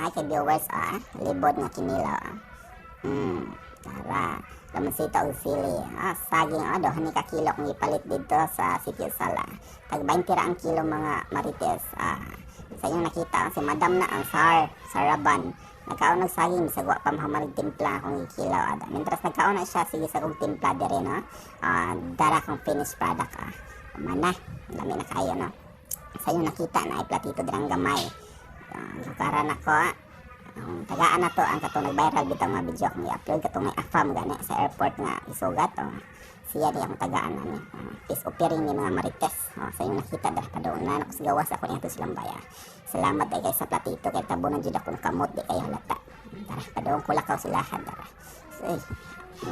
Hi kay viewers ah, libod nga kinilaw ah. Tara. Laman sitaw og sili. Ah, saging ah, duha ni ka kilo kung ipalit dito sa Sitio Sala. Tag 20 ra ang kilo, mga marites. Ah, sa inyong nakita si Madam na ang Sar, Saraban. Nagkaon og saging bisag wa pa mahuman timpla akong gikilaw ada. Mientras nagkaon na siya, sige sa kong timpla dire, no. Ah, dara akong finished product ah. Mana, lami na kayo, no. Sa inyong nakita na ay platito dirang gamay. Ah, gihukaran ako ah. Ang tagaan na to ang katong nag-viral bitaw nga video akong i-upload, katong may afam gani sa airport nga isugat, oh. Siya di akong tagaan ani. Peace offering ni, mga marites. Oh, sa inyong nakita dara padung na ako sa gawas ako niya silang baya. Salamat ay kay sa platito kay tabunan jud akong kamot, di kayo halata. Tara, padung ko lakaw sila dara. Ay,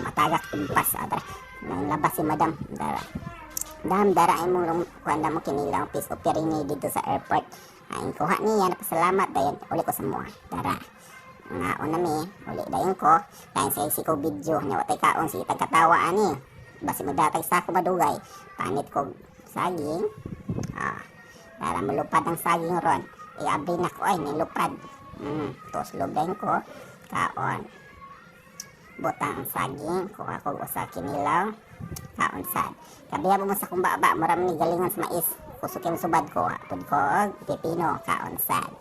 matagak impas ah, dara. Nang labas si madam dara. Dam dara ay mong kuan mo kinilaw peace offering ni dito sa airport. Ay kuha niya, napasalamat dayon uli ko sa mua. Dara. Nga una mi, uli dayon ko. Dahil sa isi ko video, nya watay kaon si tagkatawa ani. Basi magdatay sa ako madugay. Panit ko saging. Ah, dara mulupad ang saging ron. Iabri na ko ay nilupad. Tuslob dayon ko kaon. Butang ang saging, kuha ko usa kinilaw, kaon sad. Kabiya mo sa kumbaba, mura man ni galingon sa mais. Kusog kay subad ko, pud ko og pipino, kaon sad.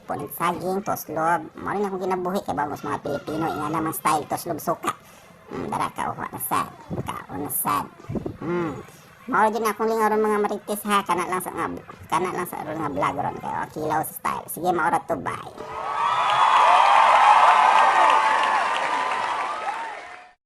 Punit saging, toslob. Mao rin akong kinabuhi kay bangos mga Pilipino, inga naman style toslob suka. Dara ka uha na sad. Kaon na sad. Mao din akong lingaw ron, mga marites, ha, kana lang sa nga vlog ron kay oh, kilaw sa style. Sige, mao ra to, bye.